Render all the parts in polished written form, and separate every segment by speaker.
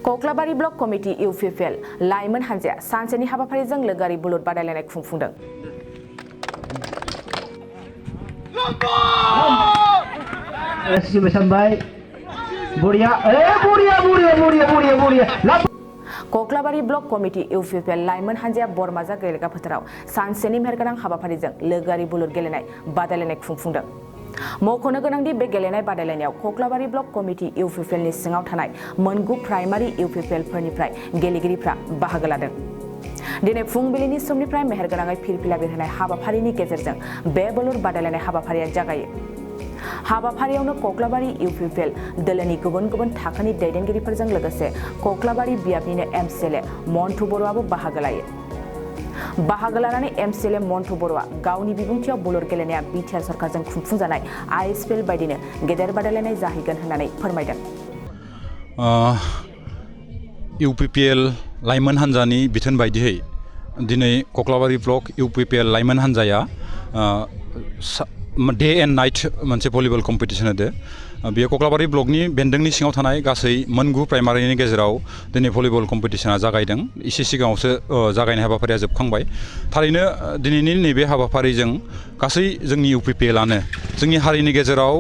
Speaker 1: कक्लाबारि block committee UPPL लाइमोन हान्जाया सानसेनि हाबाफारिजों लोगोआरि बुलुर बादायलायनाय खुंफुंदों। कक्लाबारि ब्लक कमिटि इउपिपिएल लाइमोन हान्जाया बरमाजा गेलेग्रा फोथाराव सानसेनि मेहेरगोनां हाबाफारिजों लोगोआरि बुलुर गेलेनाय बादायलायनाय खुंफुंदों। मख'नो गोनांदि बे गेलेनाय बादायलायनायाव कक्लाबारि ब्लक कमिटि इउपिपिएलनि सिङाव थानाय मोनगु प्राइमारि इउपिपिएलफोरनिफ्राय गेलेगिरिफ्रा बाहागो लादों। दिनै फुंबिलिनि समनिफ्राय मेहेरगोनाङै फिरफिला बिरहोनाय हाबाफारिनि गेजेरजों बे बुलुर बादायलायनाय हाबाफारिया जागायो। हाबाफारियावनो कक्लाबारि इउपिपिएल दोलोनि गुबुन गुबुन थाखोनि दैदेनगिरिफोरजों लोगोसे कक्लाबारि बियाबनिनो एमसिएलए मन्टु बर'आबो बाहागो लायो। बाहागो लानानै एमसिएलए मन्टु बर'आ गावनि बिबुंथियाव बुलुर गेलेनाया बिटिआर सरकारजों खुंफुंजानाय आइएसपिएल बायदिनो गेदेर बादायलायनाय जाहैगोन होननानै फोरमायदों।
Speaker 2: इउपिपिएल लाइमोन हान्जानि बिथोन बायदियै दिनै कक्लाबारि ब्लक इउपिपिएल लाइमोन हान्जाया डे एन्ड नाइट मोनसे भलिबल कम्पिटिसन होदो। बेयो कक्लाबारि ब्लकनि बेन्दोंनि सिङाव थानाय गासै मोनगु प्राइमारिनि गेजेराव दिनै भलिबल कम्पिटिसना जागायदों। एसे सिगाङावसो जागायनाय हाबाफारिया जोबखांबाय। थारैनो दिनैनि नैबे हाबाफारिजों गासै जोंनि इउपिपिएलआनो जोंनि हारिनि गेजेराव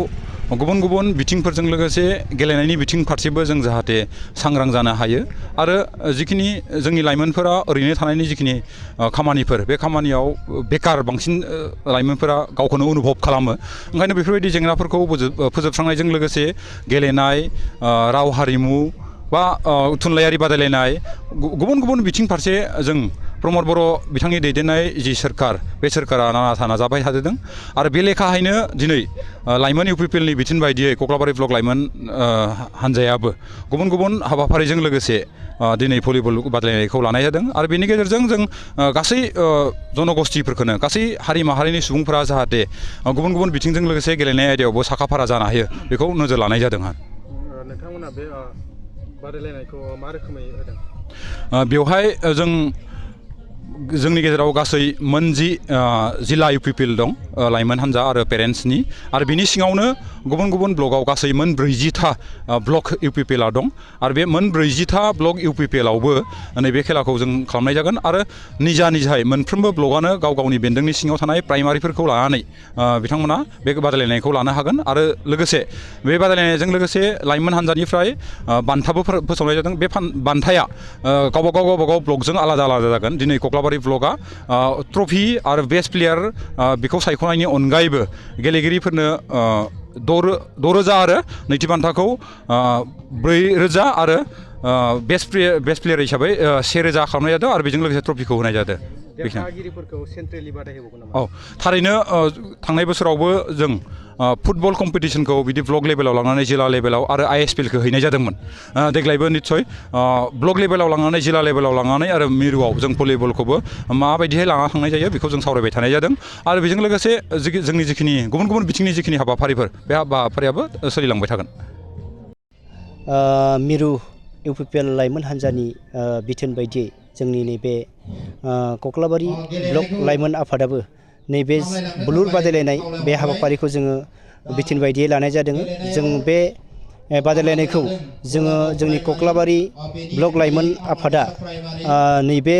Speaker 2: गुबुन गुबुन बिथिंफोरजों लोगोसे गेलेनायनि बिथिं फारसेबो जों जाहाथे सांग्रां जानो हायो आरो जिखिनि जोंनि लाइमोनफोरा ओरैनो थानायनि जिखिनि खामानिफोर बे खामानियाव बेकार बांसिन लाइमोनफोरा गावखौनो अनुभब खालामो। ओंखायनो बेफोरबायदि जेंनाफोरखौ फोजोबस्रांनायजों लोगोसे गेलेनाय, राव हारिमु बा थुनलाइयारि बादायलायनाय गुबुन गुबुन बिथिं फारसे जों प्रमद बर' बिथांनि दैदेननाय जि सोरखार बे सोरखारा नानाथा नाजाबाय थादों आरो बे लेखायैनो दिनै लाइमोन इउपिपिएलनि बिथोन बायदियै कक्लाबारि ब्लक लाइमोन हान्जायाबो गुबुन गुबुन हाबाफारिजों लोगोसे दिनै भलिबल बादायलायनायखौ लानाय जादों आरो बेनि गेजेरजों जों गासै जनगोष्ठीफोरखौनो गासै हारि माहारिनि सुबुंफोरा जाहाथे गुबुन गुबुन बिथिंजों लोगोसे गेलेनाय आयदायावबो साखाफारा जानो हायो बेखौ नोजोर लानाय जादों।
Speaker 3: नोंथांमोना बे बादायलायनायखौ मा रोखोमै होदों?
Speaker 2: बेवहाय जोंनि गेजेराव गासै मोनजि जिल्ला इउपिपिएल दं लाइमोन हान्जा आरो पेरेन्ट्सनि आरो बिनि सिङावनो गुबुन गुबुन ब्लकआव गासै मोन 40था ब्लक इउपिपिएलआ दं आरो बे मोन 40था ब्लक इउपिपिएलआवबो नैबे खेलाखौ जों खालामनाय जागोन आरो निजायै मोनफ्रोमबो ब्लकआनो गाव गावनि बेन्दोंनि सिङाव थानाय प्राइमारिफोरखौ लानानै बिथांमोना बे बादायलायनायखौ लानो हागोन आरो लोगोसे बे बादायलायनायजों लोगोसे लाइमोन हान्जानिफ्राय बान्थाबो फोसावनाय जादों। बे बान्थाया गावबा गाव ब्लकजों आलादा आलादा जागोन। दिनै कक्लाबारि ब्लकआ ट्रफि आरो बेस्ट प्लेयार बेखौ सायख'नायनि अनगायैबो गेलेगिरिफोरनो 6,000 आरो नैथि बान्थाखौ 4,000 आरो बेस्ट प्लेयार हिसाबै 1,000 खालामनाय जादों आरो बेजों लोगोसे ट्रफिखौ होनाय जादों।
Speaker 3: देरहागिरिफोरखौ सेन्ट्रेलि बादायहोबावगोन नामा?
Speaker 2: औ थारैनो थांनाय बोसोरावबो जों फुटबल कम्पिटिसनखौ बिदि ब्लक लेभेलाव लांनानै जिल्ला लेभेलाव आरो आइएसपिएलखौ हैनाय जादोंमोन। देग्लायबो निस्सय ब्लक लेभेलाव लांनानै जिल्ला लेभेलाव लांनानै आरो मिरुआव जों भलिबलखौबो माबायदिहाय लाना थांनाय जायो बेखौ जों सावरायबाय थानाय जादों आरो बेजों लोगोसे जोंनि जिखिनि गुबुन गुबुन बिथिंनि जिखिनि हाबाफारिफोर बे हाबाफारियाबो सोलिलांबाय थागोन।
Speaker 4: मिरु इउपिपिएल लाइमोन हान्जानि बिथोन बायदियै जोंनि नैबे कक्लाबारि ब्लक लाइमोन आफादाबो नैबे बुलुर बादायलायनाय बे हाबाफारिखौ जोङो बिथोन बायदियै लानाय जादों। जों बे बादायलायनायखौ जोंनि कक्लाबारि ब्लक लाइमोन आफादा नैबे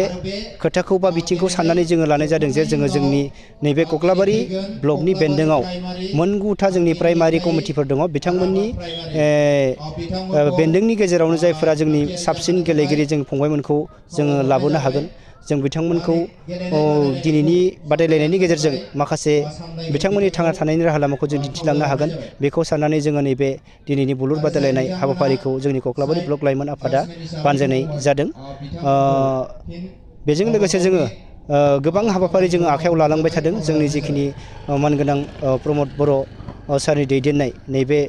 Speaker 4: खोथाखौ बा बिथिंखौ साननानै जोङो लानाय जादों जे जोंनि नैबे कक्लाबारि ब्लकनि बेन्दोङाव मोनगुथा जोंनि प्राइमारि कमिटिफोर दङ। बिथांमोननि बेन्दोंनि गेजेरावनो जायफोरा जोंनि साबसिन गेलेगिरि जों फंबायमोनखौ जोङो लाबोनो हागोन। जों बिथांमोनखौ दिनैनि बादायलायनायनि गेजेरजों माखासे बिथांमोननि थांना थानायनि राहा लामाखौ जों दिन्थिलांनो हागोन। बेखौ साननानै जोङो नैबे दिनैनि बुलुर बादायलायनाय हाबाफारिखौ जोंनि कक्लाबारि ब्लक लाइमोन आफादा बानजायनाय जादों। बेजों लोगोसे जोङो गोबां हाबाफारि जोङो आखायाव लालांबाय थादों। जोंनि जिखिनि मानगोनां प्रमद बर' सारनि दैदेननाय नैबे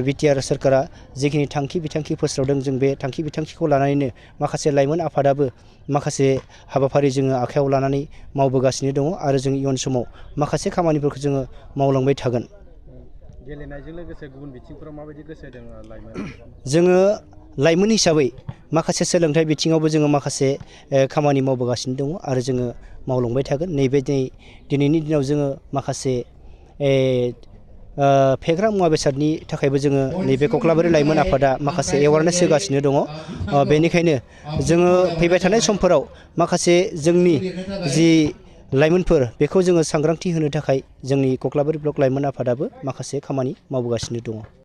Speaker 4: बिटिआर सोरखारा जिखिनि थांखि बिथांखि फोस्रावदों जों बे थांखि बिथांखिखौ लानानैनो माखासे लाइमोन आफादाबो माखासे हाबाफारि जोङो आखायाव लानानै मावबोगासिनो दङ आरो जों इयुन समाव माखासे खामानिफोरखौ जोङो मावलांबाय थागोन।
Speaker 3: गेलेनायजों लोगोसे गुबुन बिथिंफोराव माबायदि गोसो होदों लाइमोन?
Speaker 4: जोङो लाइमोन हिसाबै माखासे सोलोंथाइ बिथिङावबो जोङो माखासे खामानि मावबोगासिनो दङ आरो जोङो मावलांबाय थागोन। नैबे दिनैनि दिनाव जोङो माखासे फेग्रा मुवा बेसादनि थाखायबो जोङो नैबे कक्लाबारि लाइमोन आफादा माखासे एवारनेस होगासिनो दङ। बेनिखायनो जोङो फैबाय थानाय समफोराव माखासे जोंनि जि लाइमोनफोर बेखौ जोङो सांग्रांथि होनो थाखाय जोंनि कक्लाबारि ब्लक लाइमोन आफादाबो माखासे खामानि मावबोगासिनो दङ।